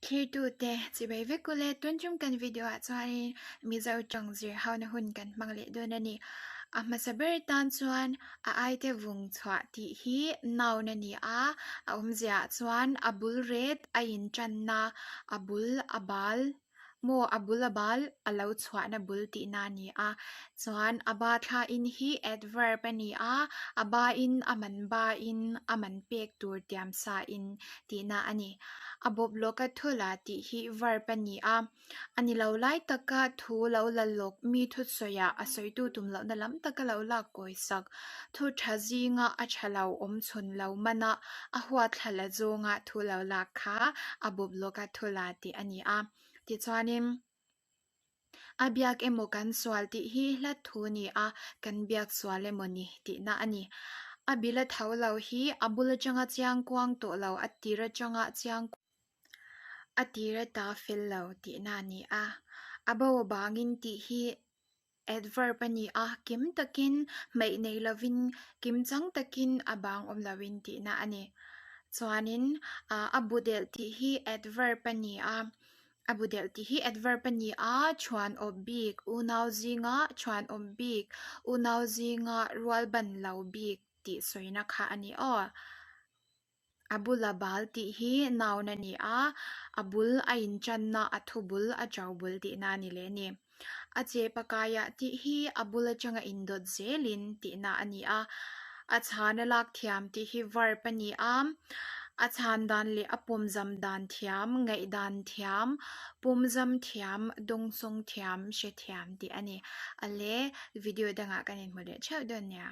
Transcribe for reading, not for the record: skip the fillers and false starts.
Thlirtute chibai vek ule tun tum kan video ah chuanin Mizo tawng zir hona hun kan hmang leh dawn a ni. A hmasa ber tan chuan a aite vung chhuah tih hi noun a ni a, a awmzia ah chuan a bul ret a intanna a bul a bal maw a bul a bal a lo chhuahna bul tihna a ni a. Chuan a ba thla in hi adverb a ni a, a ba in a man ba in a man pek tur tiam sa in tihna a ni. A bawp lawka thu la tih hi verb a ni a, a ni lo lai taka thu lo la lawk mi thusawiah a sawitu tum lohna lam taka lo lak kawi sak. Thu tha zinga a tha lo awm chhun lo mana a huatthla la zawnga thu lo lak kha a bawp lawka thu la tih a ni a. Tichuanin. A biak emaw kan sual tih hi hla thu ni a, kan biak sual emaw ni tihna a ni. A bil a tho lo hi a bul atanga chiang kuang tawh lo, a tir atanga chiang a tir ata fel lo tihna a ni a. A bo bangin tih hi adverb a ni a, kim takin hmeih nei lovin kim chang takin a bang awm loin tihna a ni. Chuanin a bu delh tih hi adverb a ni a. A bu delh tih hi adverb a ni a, chhuan awp bik, unau zinga chhuan awp bik, unau zinga rual ban lo bik tih sawina kha a ni aw. A bula bal tih hi noun a ni a, a bul a inchanna a thu bul a to bul tihna a ni leh a ni. A che pakaiah tih hi a bul atanga indawt zelin tihna a ni a, a chhan a lak thiam tih hi verb a ni a, a chhan dan leh a pawmzam dan thiam, ngaihdan thiam, pawmzam thiam, dawngsawng thiam, hrethiam tih a ni. A le, video dangah kan inhmu leh theuh dawn nia.